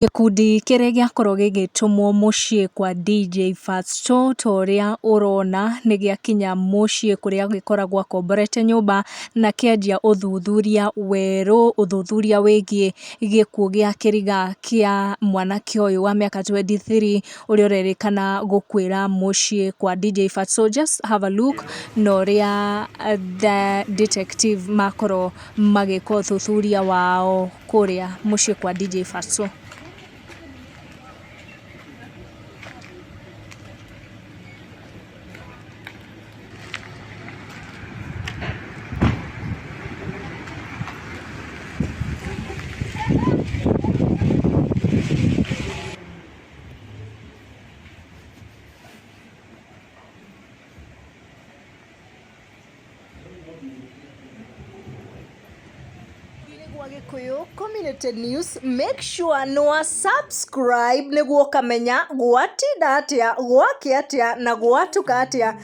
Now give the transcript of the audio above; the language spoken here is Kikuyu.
Gĩkundi kĩrĩa gĩakorwo gĩgĩtũmwo mũciĩ kwa DJ Fatxo ta ũrĩa ũrona nĩ gĩakinya mũciĩ kũrĩa agĩkoragwo akomborete nyũmba, na kĩanjia ũthuthuria werũ, ũthuthuria wĩgiĩ gĩkuũ gĩa kĩriga kĩa mwanake ũyũ wa mĩaka 23, ũrĩa ũrerĩkana gũkuĩra mũciĩ kwa DJ Fatxo. Just have a look na ũrĩa the detective makorwo magĩka ũthuthuria wao kũrĩa mũciĩ kwa DJ Fatxo. Gwa Gĩkũyũ Community News, make sure nĩ wa subscribe nĩguo ũkamenya gwatinda atĩa, gwakĩa atĩa na gwatuka atĩa.